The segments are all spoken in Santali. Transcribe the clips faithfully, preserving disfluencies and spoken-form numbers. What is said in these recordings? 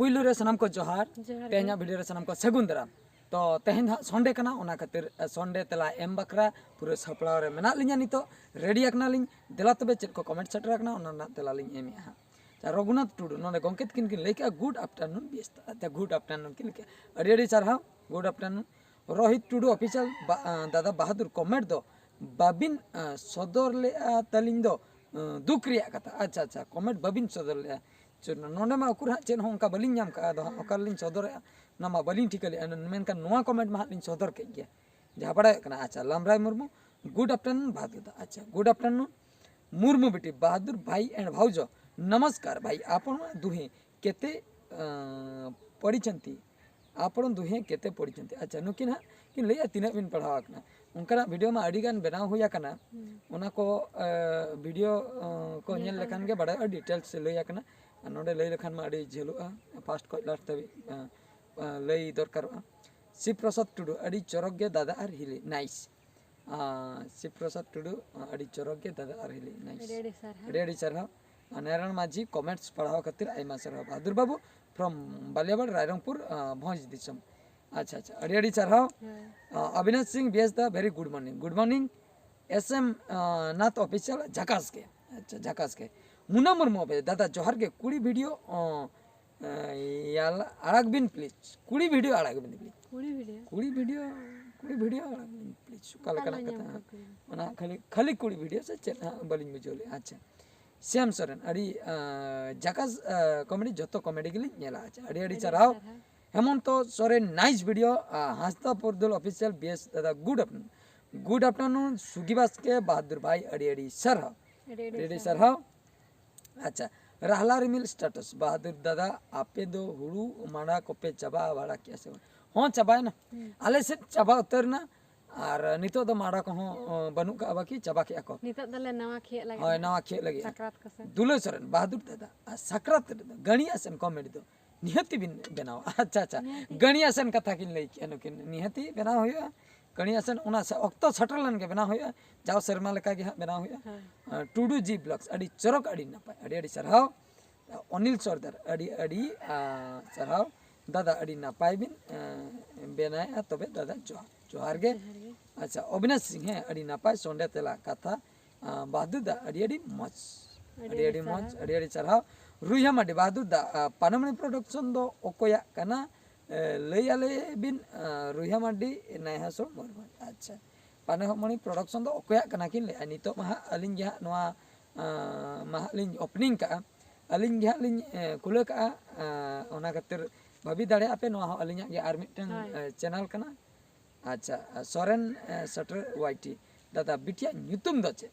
ᱯᱩᱭᱞᱩ ᱨᱮ ᱥᱟᱱᱟᱢ ᱠᱚ ᱡᱚᱦᱟᱨ᱾ ᱡᱚᱦᱟᱨ ᱜᱮ᱾ ᱛᱮᱦᱮᱧᱟᱜ ᱵᱷᱤᱰᱤᱭᱳ ᱨᱮ ᱥᱟᱱᱟᱢ ᱠᱚ ᱥᱟᱹᱜᱩᱱ ᱫᱟᱨᱟᱢ᱾ ᱛᱚ ᱛᱮᱦᱮᱧ ᱫᱚ ᱦᱟᱸᱜ ᱥᱚᱱᱰᱮ ᱠᱟᱱᱟ, ᱚᱱᱟ ᱠᱷᱟᱹᱛᱤᱨ ᱥᱚᱱᱰᱮ ᱛᱮᱞᱟ ᱮᱢ ᱵᱟᱠᱷᱨᱟ ᱯᱩᱨᱟᱹ ᱥᱟᱯᱲᱟᱣ ᱨᱮ ᱢᱮᱱᱟᱜ ᱞᱤᱧᱟ᱾ ᱱᱤᱛᱚᱜ ᱨᱮᱰᱤ ᱟᱠᱟᱱᱟᱞᱤᱧ᱾ ᱫᱮᱞᱟ ᱛᱚᱵᱮ ᱪᱮᱫ ᱠᱚ ᱠᱚᱢᱮᱱᱴ ᱥᱮᱴᱮᱨ ᱟᱠᱟᱱᱟ, ᱚᱱᱟ ᱨᱮᱱᱟᱜ ᱛᱮᱞᱟ ᱞᱤᱧ ᱮᱢᱮᱫᱼᱟ ᱦᱟᱸᱜ᱾ ᱟᱪᱪᱷᱟ, ᱨᱚᱜᱷᱩᱱᱟᱛᱷ ᱴᱩᱰᱩ ᱱᱚᱰᱮ ᱜᱚᱢᱠᱮ ᱛᱟᱹᱠᱤᱱ ᱠᱤᱱ ᱞᱟᱹᱭ ᱠᱮᱜᱼᱟ, "ᱜᱩᱰ ᱟᱯᱴᱟᱨᱱᱩᱱ ᱵᱮᱥ ᱫᱟ᱾" ᱟᱪᱪᱷᱟ, ᱜᱩᱰ ᱟᱯᱴᱟᱨᱱᱩᱱ ᱠᱤᱱ ᱞᱟᱹᱭ ᱠᱮᱜᱼᱟ, ᱟᱹᱰᱤ ᱟᱹᱰᱤ ᱥᱟᱨᱦᱟᱣ, ᱜᱩᱰ ᱟᱯᱴᱟᱨᱱᱩᱱ᱾ ᱨᱳᱦᱤᱛ ᱴᱩᱰᱩ ᱚᱯᱷᱤᱥᱤᱭᱟᱞ ᱵᱟ-, ᱟᱸ, ᱫᱟᱫᱟ ᱵᱟᱦᱟᱫᱩᱨ ᱠᱚᱢᱮᱱᱴ ᱫᱚ ᱵᱟᱵᱤᱱ, ᱟᱸ, ᱥᱚᱫᱚᱨ ᱞᱮᱜᱼᱟ ᱛᱟᱹᱞᱤᱧ ᱫᱚ, ᱟᱸ, ᱫᱩᱠ ᱨᱮᱭᱟᱜ ᱠᱟᱛᱷᱟ᱾ ᱟᱪᱪᱷᱟ, ᱟᱪᱪᱷᱟ, ᱠᱚᱢᱮᱱᱴ ᱵᱟᱵᱤᱱ ᱥᱚᱫᱚᱨ ᱞᱮᱜᱼᱟ᱾ ᱪᱚ, ᱱᱚᱰᱮ ᱢᱟ ᱩᱠᱩᱨ ᱦᱟᱸᱜ ᱪᱮᱫ ᱦᱚᱸ ᱚᱱᱠᱟ ᱵᱟᱹᱞᱤᱧ ᱧᱟᱢ ᱠᱟᱜᱼᱟ, ᱟᱫᱚ ᱦᱟᱸᱜ ᱚᱠᱟ ᱨᱮᱞᱤᱧ ᱥᱚᱫᱚᱨᱮᱜᱼᱟ, ᱚᱱᱟ ᱢᱟ ᱵᱟᱹᱞᱤᱧ ᱴᱷᱤᱠᱟᱹ ᱞᱮᱜᱼᱟ, ᱢᱮᱱᱠᱷᱟᱱ ᱱᱚᱣᱟ ᱠᱚᱢᱮᱱᱴ ᱢᱟ ᱦᱟᱸᱜ ᱞᱤᱧ ᱥᱚᱫᱚᱨ ᱠᱮᱫ ᱜᱮᱭᱟ᱾ ᱡᱟᱦᱟᱸ ᱵᱟᱲᱟᱭᱚᱜ ᱠᱟᱱᱟ, ᱟᱪᱪᱷᱟ, ᱞᱟᱢᱨᱟᱭ ᱢᱩᱨᱢᱩ, ᱜᱩᱰ ᱟᱯᱴᱟᱨᱱᱩᱱ ᱵᱟᱦᱟᱫᱩᱨ ᱫᱟ᱾ ᱟᱪᱪᱷᱟ, ᱜᱩᱰ ᱟᱯᱴᱟᱨᱱᱩᱱ ᱢᱩᱨᱢᱩ ᱵᱤᱴᱤ, ᱵᱟᱦᱟᱫᱩᱨ ᱵᱷᱟᱭ and ᱵᱷᱟᱣᱡᱚ, ନମସ୍କାର ଭାଇ, ଆପଣ ଦୁହେଁ କେତେ, ᱟᱸ, ପଢ଼ିଛନ୍ତି? ଆପଣ ଦୁହେଁ କେତେ ପଢ଼ିଛନ୍ତି? ᱟᱪᱪᱷᱟ, ᱱᱩᱠᱤᱱ ᱦᱟᱸᱜ ᱠᱤᱱ ᱞᱟᱹᱭᱟ ᱛᱤᱱᱟᱹᱜ ᱵᱤᱱ ᱯᱟᱲᱦᱟᱣ ᱟᱠᱟᱱᱟ᱾ ᱚᱱᱠᱟᱱᱟᱜ ᱵᱷᱤᱰᱤᱭᱳ ᱢᱟ ᱟᱹᱰᱤ ᱜᱟᱱ ᱵᱮᱱᱟᱣ ᱦᱩᱭ ᱟᱠᱟᱱᱟ᱾ ᱦᱩᱸ᱾ ᱚᱱᱟ ᱠᱚ, ᱟᱸ, ᱵᱷᱤᱰᱤᱭᱳ, ᱟᱸ, ᱠᱚ ᱧᱮᱞ ᱧᱮᱞ ᱞᱮᱠᱷᱟᱱ ᱜᱮ ᱵᱟᱲᱟᱭᱚᱜᱼᱟ, ᱰᱤᱴᱮᱞᱥ ᱞᱟᱹᱭ ᱟᱠᱟᱱᱟ᱾ ᱟᱨ ᱱᱚᱰᱮ ᱞᱟᱹᱭ ᱞᱮᱠᱷᱟᱱ ᱢᱟ ᱟᱹᱰᱤ ᱡᱷᱟᱹᱞᱚᱜᱼᱟ, ᱯᱷᱟᱥᱴ ᱠᱷᱚᱱ ᱞᱟᱥᱴ ᱫᱷᱟᱹᱵᱤᱡ, ᱟᱸ, ᱟᱸ, ᱞᱟᱹᱭ ᱫᱚᱨᱠᱟᱨᱚᱜᱼᱟ᱾ ᱥᱤᱵ ᱯᱨᱚᱥᱟᱫᱽ ᱴᱩᱰᱩ, ᱟᱹᱰᱤ ᱪᱚᱨᱚᱠ ᱜᱮ ᱫᱟᱫᱟ ᱟᱨ ᱦᱤᱞᱤ, ᱱᱟᱭᱤᱥ᱾ ᱟᱸ, ᱥᱤᱵ ᱯᱨᱚᱥᱟᱫᱽ ᱴᱩᱰᱩ, ᱟᱸ, ᱟᱹᱰᱤ ᱪᱚᱨᱚᱠ ᱜᱮ ᱫᱟᱫᱟ ᱟᱨ ᱦᱤᱞᱤ, ᱱᱟᱭᱤᱥ᱾ ᱟᱹᱰᱤ ᱟᱹᱰᱤ ᱥᱟᱨᱦᱟᱣ᱾ ᱟᱹᱰᱤ ᱟᱹᱰᱤ ᱥᱟᱨᱦᱟᱣ᱾ ᱟᱨ ᱱᱟᱨᱟᱭᱚᱱ ᱢᱟᱹᱡᱷᱤ ᱠᱚᱢᱮᱱᱴᱥ ᱯᱟᱲᱦᱟᱣ ᱠᱷᱟᱹᱛᱤᱨ ᱟᱭᱢᱟ ᱥᱟᱨᱦᱟᱣ᱾ ᱵᱟᱦᱟᱫᱩᱨ ᱵᱟᱹᱵᱩ from ᱵᱟᱞᱤᱭᱟᱵᱟᱲ, ᱨᱟᱭᱨᱚᱝᱯᱩᱨ, ᱟᱸ, ᱵᱷᱚᱸᱡᱽ ᱫᱤᱥᱚᱢ᱾ ᱟᱪᱪᱷᱟ, ᱟᱪᱪᱷᱟ, ᱟᱹᱰᱤ ᱟᱹᱰᱤ ᱥᱟᱨᱦᱟᱣ᱾ ᱦᱳᱭ᱾ ᱟᱸ, ᱚᱵᱤᱱᱟᱥ ᱥᱤᱝ ᱵᱤ ᱮᱥ ᱫᱟ, very good morning, good morning᱾ S M, ᱟᱸ, ᱱᱟᱛᱷ ᱚᱯᱷᱤᱥᱤᱭᱟᱞ, ᱡᱷᱟᱠᱟᱥ ᱜᱮ᱾ ᱟᱪᱪᱷᱟ, ᱡᱷᱟᱠᱟᱥ ᱜᱮ᱾ ᱢᱩᱱᱟ ᱢᱩᱨᱢᱩ, ᱟᱯᱮ ᱫᱟᱫᱟ ᱡᱚᱦᱟᱨ ᱜᱮ, ᱠᱩᱲᱤ ᱵᱷᱤᱰᱤᱭᱳ, ᱟᱸ, ᱟᱸ, ᱭᱟᱞᱟ, ᱟᱲᱟᱜ ᱵᱤᱱ ᱯᱞᱤᱡᱽ, ᱠᱩᱲᱤ ᱵᱷᱤᱰᱤᱭᱳ ᱟᱲᱟᱜ ᱵᱤᱱ ᱯᱞᱤᱡᱽ᱾ ᱠᱩᱲᱤ ᱵᱷᱤᱰᱤᱭᱳ? ᱠᱩᱲᱤ ᱵᱷᱤᱰᱤᱭᱳ, ᱠᱩᱲᱤ ᱵᱷᱤᱰᱤᱭᱳ ᱟᱲᱟᱜ ᱵᱤᱱ ᱯᱞᱤᱡᱽ᱾ ᱚᱠᱟ ᱚᱠᱟ ᱞᱮᱠᱟᱱᱟᱜ ᱞᱮ ᱠᱟᱛᱷᱟ? ᱧᱟᱢ ᱠᱚᱣᱟ ᱠᱩᱲᱤ? ᱚᱱᱟ ᱠᱷᱟᱹᱞᱤ, ᱠᱷᱟᱹᱞᱤ ᱠᱩᱲᱤ ᱵᱷᱤᱰᱤᱭᱳ ᱥᱮ ᱪᱮᱫ ᱦᱟᱸᱜ ᱵᱟᱹᱞᱤᱧ ᱵᱩᱡᱷᱟᱹᱣ ᱞᱮᱫᱼᱟ᱾ ᱟᱪᱪᱷᱟ, ᱥᱭᱟᱢ ᱥᱚᱨᱮᱱ, ᱟᱹᱰᱤ, ᱟᱸ, ᱡᱟᱠᱟᱥ, ᱟᱸ, ᱠᱚᱢᱮᱰᱤ, ᱡᱚᱛᱚ ᱠᱚᱢᱮᱰᱤ ᱜᱮᱞᱤᱧ ᱧᱮᱞᱟ᱾ ᱟᱪᱪᱷᱟ, ᱟᱹᱰᱤ ᱟᱹᱰᱤ ᱟᱹᱰᱤ ᱥᱟᱨᱦᱟᱣ᱾ ᱥᱟᱨᱦᱟᱣ᱾ ᱦᱮᱢᱚᱱᱛᱚ ᱥᱚᱨᱮᱱ, ᱱᱟᱭᱤᱥ ᱵᱷᱤᱰᱤᱭᱳ, ᱟᱸ, ᱦᱟᱸᱥᱫᱟ ᱯᱩᱨᱫᱩᱞ ᱚᱯᱷᱤᱥᱤᱭᱟᱞ ᱵᱤ ᱮᱥ ᱫᱟᱫᱟ, ᱜᱩᱰ ᱟᱯᱴᱟᱨᱱᱩᱱ᱾ ᱜᱩᱰ ᱟᱯᱴᱟᱨᱱᱩᱱ, ᱥᱩᱜᱤ ᱵᱟᱥᱠᱮ, ᱵᱟᱦᱟᱫᱩᱨ ᱵᱷᱟᱭ, ᱟᱹᱰᱤ ᱟᱹᱰᱤ ᱥᱟᱨᱦᱟᱣ᱾ ᱟᱹᱰᱤ ᱟᱹᱰᱤ ᱟᱹᱰᱤ ᱟᱹᱰᱤ ᱥᱟᱨᱦᱟᱣ᱾ ᱥᱟᱨᱦᱟᱣ᱾ ᱟᱪᱪᱷᱟ, ᱨᱟᱦᱞᱟ ᱨᱤᱢᱤᱞ ᱥᱴᱮᱴᱟᱥ, ᱵᱟᱦᱟᱫᱩᱨ ᱫᱟᱫᱟ, ᱟᱯᱮ ᱫᱚ ᱦᱩᱲᱩ ᱢᱟᱰᱟ ᱠᱚᱯᱮ ᱪᱟᱵᱟ ᱵᱟᱲᱟ ᱠᱮᱜᱼᱟ ᱥᱮ ᱵᱟᱝ? ᱦᱚᱸ, ᱪᱟᱵᱟᱭᱮᱱᱟ᱾ ᱦᱩᱸ᱾ ᱟᱞᱮ ᱥᱮᱫ ᱪᱟᱵᱟ ᱩᱛᱟᱹᱨ ᱮᱱᱟ, ᱟᱨ ᱱᱤᱛᱚᱜ ᱫᱚ ᱢᱟᱰᱟ ᱠᱚᱦᱚᱸ, ᱚ, ᱵᱟᱹᱱᱩᱜ ᱠᱟᱜᱼᱟ, ᱵᱟᱹᱠᱤ ᱪᱟᱵᱟ ᱠᱮᱜᱼᱟ ᱠᱚ᱾ ᱱᱤᱛᱚᱜ ᱫᱚᱞᱮ ᱱᱟᱣᱟ ᱠᱷᱮᱭᱟᱜ ᱞᱟᱹᱜᱤᱫ ᱦᱳᱭ, ᱦᱟᱸᱜ᱾ ᱱᱟᱣᱟ ᱠᱷᱮᱭᱟᱜ ᱞᱟᱹᱜᱤᱫ ᱦᱟᱸᱜ᱾ ᱥᱟᱠᱨᱟᱛ ᱠᱚ ᱥᱮᱫ᱾ ᱫᱩᱞᱟᱹᱲ ᱥᱚᱨᱮᱱ, ᱵᱟᱦᱟᱫᱩᱨ ᱫᱟᱫᱟ, ᱟᱨ ᱥᱟᱠᱨᱟᱛ ᱨᱮᱫᱚ ᱜᱟᱹᱲᱤ ᱟᱥᱮᱱ ᱠᱚᱢᱮᱰᱤ ᱫᱚ ᱱᱤᱦᱟᱹᱛᱤ ᱵᱤᱱ ᱵᱮᱱᱟᱣᱟ᱾ ᱟᱪᱪᱷᱟ, ᱟᱪᱪᱷᱟ᱾ ᱱᱤᱦᱟᱹᱛᱤ᱾ ᱜᱟᱹᱲᱤ ᱟᱥᱮᱱ ᱠᱟᱛᱷᱟ ᱠᱤᱱ ᱞᱟᱹᱭ ᱠᱮᱜᱼᱟ ᱱᱩᱠᱤᱱ, ᱱᱤᱦᱟᱹᱛᱤ ᱵᱮᱱᱟᱣ ᱦᱩᱭᱩᱜᱼᱟ᱾ ᱜᱟᱹᱲᱤ ᱟᱥᱮᱱ ᱚᱱᱟ ᱥᱮ-, ᱚᱠᱛᱚ ᱥᱮᱴᱮᱨ ᱞᱮᱱ ᱜᱮ ᱵᱮᱱᱟᱣ ᱦᱩᱭᱩᱜᱼᱟ᱾ ᱡᱟᱣ ᱥᱮᱨᱢᱟ ᱞᱮᱠᱟ ᱜᱮ ᱦᱟᱸᱜ ᱵᱮᱱᱟᱣ ᱦᱩᱭᱩᱜᱼᱟ᱾ ᱦᱳᱭ᱾ ᱟᱨ ᱴᱩᱰᱩ ᱡᱤ ᱵᱞᱚᱜᱥ, ᱟᱹᱰᱤ ᱪᱚᱨᱚᱠ, ᱟᱹᱰᱤ ᱱᱟᱯᱟᱭ, ᱟᱹᱰᱤ ᱟᱹᱰᱤ ᱥᱟᱨᱦᱟᱣ᱾ ᱚᱱᱤᱞ ᱥᱚᱨᱫᱟᱨ, ᱟᱹᱰᱤ ᱟᱹᱰᱤ ᱟᱸ, ᱥᱟᱨᱦᱟᱣ ᱫᱟᱫᱟ, ᱟᱹᱰᱤ ᱱᱟᱯᱟᱭ ᱵᱤᱱ ᱟᱸ, ᱵᱮᱱᱟᱣᱮᱫᱼᱟ᱾ ᱛᱚᱵᱮ ᱫᱟᱫᱟ ᱡᱚᱦᱟᱨ, ᱡᱚᱦᱟᱨ ᱜᱮ᱾ ᱟᱪᱪᱷᱟ, ᱚᱵᱤᱱᱟᱥ ᱥᱤᱝ, ᱦᱮᱸ, ᱟᱹᱰᱤ ᱱᱟᱯᱟᱭ ᱥᱚᱸᱰᱮ ᱛᱮᱞᱟ ᱠᱟᱛᱷᱟ᱾ ᱟᱸ, ᱵᱟᱦᱫᱩᱨ ᱫᱟ, ᱟᱹᱰᱤ ᱟᱹᱰᱤ ᱢᱚᱡᱽ, ᱟᱹᱰᱤ ᱟᱹᱰᱤ ᱟᱹᱰᱤ ᱢᱚᱡᱽ, ᱥᱟᱨᱦᱟᱣ᱾ ᱟᱹᱰᱤ ᱟᱹᱰᱤ ᱥᱟᱨᱦᱟᱣ᱾ ᱨᱩᱭᱦᱟ ᱢᱟᱨᱰᱤ, ᱵᱟᱦᱫᱩᱨ ᱫᱟ, ᱟᱸ, ᱯᱟᱱᱟᱢᱚᱱᱤ ᱯᱨᱚᱰᱟᱠᱥᱚᱱ ᱫᱚ ᱚᱠᱚᱭᱟᱜ ᱠᱟᱱᱟ? ᱮ, ᱞᱟᱹᱭ ᱟᱞᱮ ᱵᱤᱱ, ᱟᱸ, ᱨᱩᱭᱦᱟ ᱢᱟᱨᱰᱤ, ᱱᱟᱭᱦᱟᱥᱳᱲ, ᱢᱚᱭᱩᱨᱵᱷᱚᱸᱡᱽ᱾ ᱟᱪᱪᱷᱟ, ᱯᱟᱱᱟᱢᱚᱱᱤ ᱯᱨᱚᱰᱟᱠᱥᱚᱱ ᱫᱚ ᱚᱠᱚᱭᱟᱜ ᱠᱟᱱᱟ ᱠᱤᱱ ᱞᱟᱹᱭᱟ? ᱱᱤᱛᱚᱜ ᱢᱟ ᱦᱟᱸᱜ ᱟᱹᱞᱤᱧ ᱜᱮ ᱦᱟᱸᱜ ᱱᱚᱣᱟ ᱟᱸ, ᱢᱟ ᱦᱟᱸᱜ ᱞᱤᱧ ᱳᱯᱮᱱᱤᱝ ᱠᱟᱜᱼᱟ, ᱟᱹᱞᱤᱧ ᱜᱮ ᱦᱟᱸᱜ ᱞᱤᱧ ᱮ, ᱠᱷᱩᱞᱟᱹᱣ ᱠᱟᱜᱼᱟ᱾ ᱟᱸ, ᱚᱱᱟ ᱠᱷᱟᱹᱛᱤᱨ ᱵᱷᱟᱹᱵᱤ ᱫᱟᱲᱮᱭᱟᱜᱼᱟ ᱯᱮ, ᱱᱚᱣᱟ ᱦᱚᱸ ᱟᱹᱞᱤᱧᱟᱜ ᱜᱮ ᱟᱨ ᱢᱤᱫᱴᱟᱝ ᱦᱳᱭ᱾ ᱮ, ᱪᱮᱱᱮᱞ ᱠᱟᱱᱟ᱾ ᱟᱪᱪᱷᱟ, ᱥᱚᱨᱮᱱ ᱮ, ᱥᱮᱴᱮᱨ ᱣᱟᱭ ᱴᱤ᱾ ᱫᱟᱫᱟ, ᱵᱤᱴᱤᱭᱟᱜ ᱧᱩᱛᱩᱢ ᱫᱚ ᱪᱮᱫ?